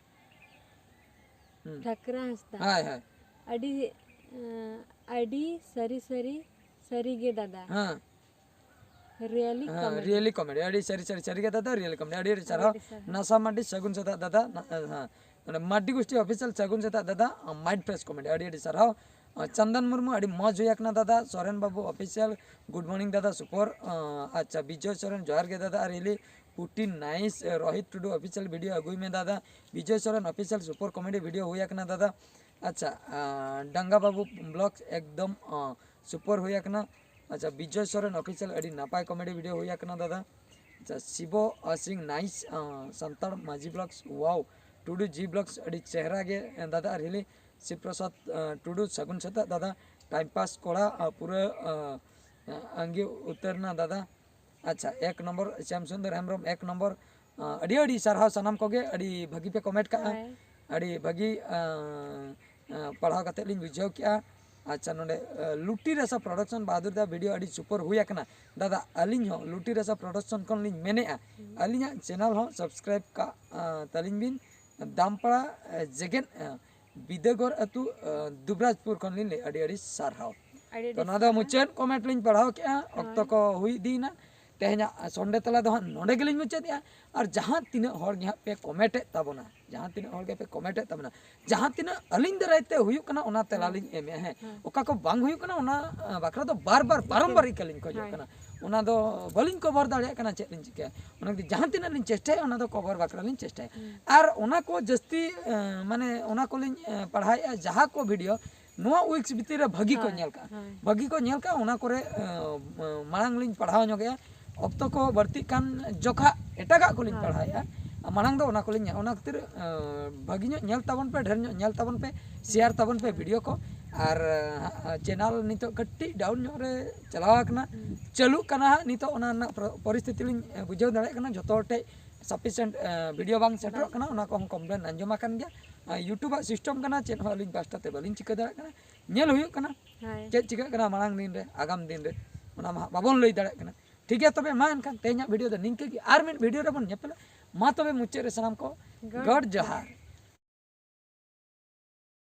ᱦᱩᱸ᱾ ᱴᱷᱟᱠᱨᱟ ᱦᱟᱸᱥᱫᱟ᱾ ᱦᱳᱭ ᱦᱳᱭ ᱟᱹᱰᱤ ᱟᱸ, ᱟᱹᱰᱤ ᱥᱟᱹᱨᱤ ᱥᱟᱹᱨᱤ ᱥᱟᱹᱨᱤ ᱜᱮ ᱫᱟᱫᱟ᱾ ᱦᱮᱸ ᱨᱤᱭᱮᱞᱤ ᱦᱮᱸ ᱠᱚᱢᱮᱰᱤ᱾ ᱨᱤᱭᱮᱞᱤ ᱠᱚᱢᱮᱰᱤ ᱟᱹᱰᱤ ᱥᱟᱹᱨᱤ ᱥᱟᱹᱨᱤ ᱥᱟᱹᱨᱤ ᱜᱮ ᱫᱟᱫᱟ ᱨᱤᱭᱮᱞᱤ ᱠᱚᱢᱮᱰᱤ ᱟᱹᱰᱤ ᱟᱹᱰᱤ ᱥᱟᱨᱦᱟᱣ᱾ ᱟᱹᱰᱤ ᱥᱟᱨᱦᱟᱣ᱾ ᱱᱟᱥᱟ ᱢᱟᱨᱰᱤ ᱥᱟᱹᱜᱩᱱ ᱥᱮᱛᱟᱜ ᱫᱟᱫᱟ ᱱᱟ- ᱦᱮᱸ ᱢᱟᱱᱮ ᱢᱟᱨᱰᱤ ᱜᱳᱥᱴᱤ ᱚᱯᱷᱤᱥᱤᱭᱟᱞ ᱥᱟᱹᱜᱩᱱ ᱥᱮᱛᱟᱜ ᱫᱟᱫᱟ ᱢᱟᱭᱤᱱᱰ ᱯᱷᱨᱮᱥ ᱠᱚᱢᱮᱰᱤ ᱟᱹᱰᱤ ᱟᱹᱰᱤ ᱥᱟᱨᱦᱟᱣ᱾ ᱟᱨ ᱪᱚᱱᱫᱚᱱ ᱢᱩᱨᱢᱩ ᱟᱹᱰᱤ ᱢᱚᱡᱽ ᱦᱩᱭ ᱟᱠᱟᱱᱟ ᱫᱟᱫᱟ᱾ ᱥᱚᱨᱮᱱ ᱵᱟᱹᱵᱩ ᱚᱯᱷᱤᱥᱤᱭᱟᱞ ᱜᱩᱰ ᱢᱚᱨᱱᱤᱝ ᱫᱟᱫᱟ ᱥᱩᱯᱚᱨ᱾ ᱟᱪᱪᱷᱟ ᱵᱤᱡᱚᱭ ᱥᱚᱨᱮᱱ ᱡᱚᱦᱟᱨ ᱜᱮ ᱫᱟᱫᱟ ᱟᱨ ᱦᱤᱞᱤ ᱯᱩᱴᱤ ᱱᱟᱭᱤᱥ᱾ ᱨᱳᱦᱤᱛ ᱴᱩᱰᱩ ᱚᱯᱷᱤᱥᱤᱭᱟᱞ ᱵᱷᱤᱰᱤᱭᱳ ᱟᱹᱜᱩᱭ ᱢᱮ ᱫᱟᱫᱟ᱾ Bijoy Soren official super comedy video ᱦᱩᱭ ᱟᱠᱟᱱᱟ ᱫᱟᱫᱟ᱾ ᱟᱪᱪᱷᱟ ᱟᱸ, ᱰᱟᱝᱜᱟ ᱵᱟᱹᱵᱩ ᱵᱞᱚᱜᱥ ᱮᱠᱫᱚᱢ ᱟᱸ, ᱥᱩᱯᱚᱨ ᱦᱩᱭ ᱟᱠᱟᱱᱟ᱾ ᱟᱪᱪᱷᱟ ᱵᱤᱡᱚᱭ ᱥᱚᱨᱮᱱ ᱚᱯᱷᱤᱥᱤᱭᱟᱞ ᱟᱹᱰᱤ ᱱᱟᱯᱟᱭ ᱠᱚᱢᱮᱰᱤ ᱵᱷᱤᱰᱤᱭᱳ ᱦᱩᱭ ᱟᱠᱟᱱᱟ ᱫᱟᱫᱟ᱾ ᱟᱪᱪᱷᱟ ᱥᱤᱵᱚ ᱥᱤᱝ ᱱᱟᱭᱤᱥ ᱟᱸ, ᱥᱟᱱᱛᱟᱲ ᱢᱟᱹᱡᱷᱤ ᱵᱞᱚᱜᱥ ᱳᱣᱟᱣ ᱴᱩᱰᱩ ᱡᱤ ᱵᱞᱚᱜᱥ ᱟᱹᱰᱤ ᱪᱮᱦᱨᱟ ᱜᱮ ᱟᱸ, ᱫᱟᱫᱟ ᱟᱨ ᱦᱤᱞᱤ ᱥᱤᱵ ᱯᱨᱚᱥᱟᱫᱽ ᱟᱸ, ᱴᱩᱰᱩ ᱥᱟᱹᱜᱩᱱ ᱥᱮᱛᱟᱜ ᱫᱟᱫᱟ᱾ ᱴᱟᱭᱤᱢ ᱯᱟᱥ ᱠᱚᱲᱟ ᱟᱸ, ᱯᱩᱨᱟᱹ ᱟᱸ, ᱟᱸᱜᱮ ᱩᱛᱟᱹᱨ ᱱᱟ ᱫᱟᱫᱟ᱾ ᱟᱪᱪᱷᱟ ᱮᱠ ᱱᱚᱢᱵᱚᱨ ᱥᱭᱟᱢ ᱥᱩᱱᱫᱚᱨ ᱦᱮᱢᱵᱨᱚᱢ ᱮᱠ ᱱᱚᱢᱵᱚᱨ᱾ ᱟᱸ, ᱟᱹᱰᱤ ᱟᱹᱰᱤ ᱥᱟᱨᱦᱟᱣ ᱥᱟᱱᱟᱢ ᱠᱚᱜᱮ ᱟᱹᱰᱤ ᱵᱷᱟᱹᱜᱤ ᱯᱮ ᱠᱚᱢᱮᱱᱴ ᱠᱟᱜᱼᱟ᱾ ᱦᱳᱭ᱾ ᱟᱹᱰᱤ ᱵᱷᱟᱹᱜᱤ ᱟᱸ, ᱟᱸ, ᱯᱟᱲᱦᱟᱣ ᱠᱟᱛᱮ ᱞᱤᱧ ᱵᱩᱡᱷᱟᱹᱣ ᱠᱮᱜᱼᱟ᱾ ᱟᱪᱪᱷᱟ ᱱᱚᱰᱮ ᱟᱸ, ᱞᱩᱴᱤ ᱨᱟᱥᱟ ᱯᱨᱚᱰᱟᱠᱥᱚᱱ ᱵᱟᱦᱟᱫᱩᱨ ᱫᱟ ᱵᱷᱤᱰᱤᱭᱳ ᱟᱹᱰᱤ ᱥᱩᱯᱚᱨ ᱦᱩᱭ ᱟᱠᱟᱱᱟ᱾ ᱫᱟᱫᱟ ᱟᱹᱞᱤᱧ ᱦᱚᱸ ᱞᱩᱴᱤ ᱨᱟᱥᱟ ᱯᱨᱚᱰᱟᱠᱥᱚᱱ ᱠᱷᱚᱱ ᱞᱤᱧ ᱢᱮᱱᱮᱜᱼᱟ ᱟᱹᱞᱤᱧᱟᱜ ᱪᱮᱱᱮᱞ ᱦᱚᱸ ᱥᱟᱵᱥᱠᱨᱟᱭᱤᱵ ᱠᱟᱜ ᱟᱸ, ᱛᱟᱹᱞᱤᱧ ᱵᱤᱱ᱾ ᱫᱟᱢᱯᱟᱲᱟ ᱟᱸ, ᱡᱮᱜᱮᱫ ᱟᱸ, ᱵᱤᱫᱟᱹᱜᱚᱨ ᱟᱹᱛᱩ ᱟᱸ, ᱫᱩᱵᱨᱟᱡᱽᱯᱩᱨ ᱠᱷᱚᱱ ᱞᱤᱧ ᱞᱟᱹᱭ ᱟᱹᱰᱤ ᱟᱹᱰᱤ ᱥᱟᱨᱦᱟᱣ᱾ ᱟᱹᱰᱤ ᱛᱚ ᱟᱹᱰᱤ ᱱᱚᱣᱟ ᱫᱚ ᱥᱟᱨᱦᱟᱣ᱾ ᱢᱩᱪᱟᱹᱫ ᱠᱚᱢᱮᱱᱴ ᱞᱤᱧ ᱯᱟᱲᱦᱟᱣ ᱠᱮᱜᱼᱟ᱾ ᱚᱠᱛᱚ ᱦᱳᱭ᱾ ᱠᱚ ᱦᱩᱭ ᱤᱫᱤᱭᱮᱱᱟ᱾ ᱛᱮᱦᱮᱧᱟᱜ ᱥᱚᱱᱰᱮ ᱛᱟᱞᱟ ᱫᱚ ᱦᱟᱸᱜ ᱱᱚᱰᱮ ᱜᱮᱞᱤᱧ ᱢᱩᱪᱟᱹᱫᱮᱜᱼᱟ᱾ ᱟᱨ ᱡᱟᱦᱟᱸ ᱛᱤᱱᱟᱹᱜ ᱦᱚᱲ ᱜᱮ ᱦᱟᱸᱜ ᱯᱮ ᱠᱚᱢᱮᱱᱴᱮᱫ ᱛᱟᱵᱚᱱᱟ ᱡᱟᱦᱟᱸ ᱛᱤᱱᱟᱹᱜ ᱦᱚᱲ ᱜᱮᱯᱮ ᱠᱚᱢᱮᱱᱴᱮᱫ ᱛᱟᱵᱚᱱᱟ ᱡᱟᱦᱟᱸ ᱛᱤᱱᱟᱹᱜ ᱟᱹᱞᱤᱧ ᱫᱟᱨᱟᱭ ᱛᱮ ᱦᱩᱭᱩᱜ ᱠᱟᱱᱟ ᱚᱱᱟ ᱛᱮᱞᱟ ᱞᱤᱧ ᱮᱢᱮᱜᱼᱟ᱾ ᱦᱮᱸ ᱦᱮᱸ᱾ ᱚᱠᱟ ᱠᱚ ᱵᱟᱝ ᱦᱩᱭᱩᱜ ᱠᱟᱱᱟ ᱚᱱᱟ ᱟᱸ, ᱵᱟᱠᱷᱨᱟ ᱫᱚ ᱵᱟᱨ ᱵᱟᱨ ᱵᱟᱨᱚᱢᱵᱟᱨ ᱤᱠᱟᱹ ᱞᱤᱧ ᱠᱷᱚᱡᱚᱜ ᱦᱳᱭ᱾ ᱠᱟᱱᱟ᱾ ᱚᱱᱟ ᱫᱚ ᱵᱟᱹᱞᱤᱧ ᱠᱚᱵᱷᱟᱨ ᱫᱟᱲᱮᱭᱟᱜ ᱠᱟᱱᱟ ᱪᱮᱫ ᱞᱤᱧ ᱪᱤᱠᱟᱹᱭᱟ᱾ ᱚᱱᱟ ᱠᱷᱟᱹᱛᱤᱨ ᱡᱟᱦᱟᱸ ᱛᱤᱱᱟᱹᱜ ᱞᱤᱧ ᱪᱮᱥᱴᱟᱭᱟ ᱚᱱᱟ ᱫᱚ ᱠᱚᱵᱷᱟᱨ ᱵᱟᱠᱷᱨᱟ ᱞᱤᱧ ᱪᱮᱥᱴᱟᱭᱟ᱾ ᱦᱩᱸ᱾ ᱟᱨ ᱚᱱᱟ ᱠᱚ ᱡᱟᱹᱥᱛᱤ ᱟᱸ, ᱢᱟᱱᱮ ᱚᱱᱟ ᱠᱚᱞᱤᱧ ᱟᱸ, ᱯᱟᱲᱦᱟᱣᱮᱫᱼᱟ ᱡᱟᱦᱟᱸ ᱠᱚ ᱵᱷᱤᱰᱤᱭᱳ ᱱᱚᱣᱟ ᱩᱭᱤᱠᱥ ᱵᱷᱤᱛᱤᱨ ᱨᱮ ᱵᱷᱟᱹᱜᱤ ᱠᱚ ᱦᱳᱭ, ᱧᱮᱞ ᱠᱟᱜᱼᱟ᱾ ᱦᱳᱭ᱾ ᱵᱷᱟᱹᱜᱤ ᱠᱚ ᱧᱮᱞ ᱠᱟᱜᱼᱟ ᱚᱱᱟ ᱠᱚᱨᱮ ᱟᱸ, ᱢᱟᱲᱟᱝ ᱞᱤᱧ ᱯᱟᱲᱦᱟᱣ ᱧᱚᱜᱮᱜᱼᱟ᱾ ᱚᱠᱛᱚ ᱠᱚ ᱵᱟᱹᱲᱛᱤᱜ ᱠᱟᱱ ᱡᱚᱠᱷᱟ ᱮᱴᱟᱜᱟᱜ ᱠᱚᱞᱤᱧ ᱦᱳᱭ᱾ ᱯᱟᱲᱦᱟᱣᱮᱫᱼᱟ᱾ ᱢᱟᱲᱟᱝ ᱫᱚ ᱚᱱᱟ ᱠᱚᱞᱤᱧ ᱧᱮᱞ ᱚᱱᱟ ᱠᱷᱟᱹᱛᱤᱨ ᱟᱸ, ᱵᱷᱟᱹᱜᱤ ᱧᱚᱜ ᱧᱮᱞ ᱛᱟᱵᱚᱱ ᱯᱮ ᱰᱷᱮᱨ ᱧᱚᱜ ᱧᱮᱞ ᱛᱟᱵᱚᱱ ᱯᱮ ᱥᱮᱭᱟᱨ ᱛᱟᱵᱚᱱ ᱯᱮ ᱵᱷᱤᱰᱤᱭᱳ ᱠᱚ᱾ ᱟᱨ ᱟᱸ, ᱪᱮᱱᱮᱞ ᱱᱤᱛᱚᱜ ᱠᱟᱹᱴᱤᱡ ᱰᱟᱣᱩᱱ ᱧᱚᱜ ᱨᱮ ᱪᱟᱞᱟᱣ ᱟᱠᱟᱱᱟ᱾ ᱪᱟᱹᱞᱩᱜ ᱠᱟᱱᱟ ᱦᱟᱸᱜ ᱱᱤᱛᱚᱜ ᱚᱱᱟ ᱨᱮᱱᱟᱜ ᱯᱚᱨᱤᱥᱛᱷᱤᱛᱤ ᱞᱤᱧ ᱵᱩᱡᱷᱟᱹᱣ ᱫᱟᱲᱮᱭᱟᱜ ᱠᱟᱱᱟ᱾ ᱡᱚᱛᱚ ᱦᱚᱲ ᱴᱷᱮᱡ ᱥᱟᱯᱷᱤᱥᱤᱭᱮᱱᱴ ᱵᱷᱤᱰᱤᱭᱳ ᱵᱟᱝ ᱥᱮᱴᱮᱨᱚᱜ ᱠᱟᱱᱟ ᱚᱱᱟ ᱠᱚᱦᱚᱸ ᱠᱚᱢᱯᱞᱮᱱ ᱟᱸᱡᱚᱢ ᱟᱠᱟᱱ ᱜᱮᱭᱟ᱾ ᱟᱨ ᱭᱩᱴᱩᱵᱟᱜ ᱥᱤᱥᱴᱮᱢ ᱠᱟᱱᱟ ᱪᱮᱫ ᱦᱚᱸ ᱟᱹᱞᱤᱧ ᱯᱟᱥᱴᱟ ᱛᱮ ᱵᱟᱹᱞᱤᱧ ᱪᱤᱠᱟᱹ ᱫᱟᱲᱮᱭᱟᱜ ᱠᱟᱱᱟ᱾ ᱧᱮᱞ ᱦᱩᱭᱩᱜ ᱠᱟᱱᱟ ᱦᱳᱭ᱾ ᱪᱮᱫ ᱪᱤᱠᱟᱹᱜ ᱠᱟᱱᱟ ᱢᱟᱲᱟᱝ ᱫᱤᱱ ᱨᱮ ᱟᱜᱟᱢ ᱫᱤᱱ ᱨᱮ ᱚᱱᱟ ᱢᱟ ᱦᱟᱸᱜ ᱵᱟᱵᱚᱱ ᱞᱟᱹᱭ ᱫᱟᱲᱮᱭᱟᱜ ᱠᱟᱱᱟ᱾ ᱴᱷᱤᱠ ᱜᱮᱭᱟ ᱛᱚᱵᱮ ᱢᱟ ᱮᱱᱠᱷᱟᱱ ᱛᱮᱦᱮᱧᱟᱜ ᱵᱷᱤᱰᱤᱭᱳ ᱫᱚ ᱱᱤᱝᱠᱟᱹ ᱜᱮ ᱟᱨ ᱢᱤᱫ ᱵᱷᱤᱰᱤᱭᱳ ᱨᱮᱵᱚᱱ ᱧᱮᱯᱮᱞᱟ᱾ ᱢᱟ ᱛᱚᱵᱮ ᱢᱩᱪᱟᱹᱫ ᱨᱮ ᱥᱟᱱᱟᱢ ᱠᱚ ᱜᱚᱰ ᱡᱚᱦᱟᱨ᱾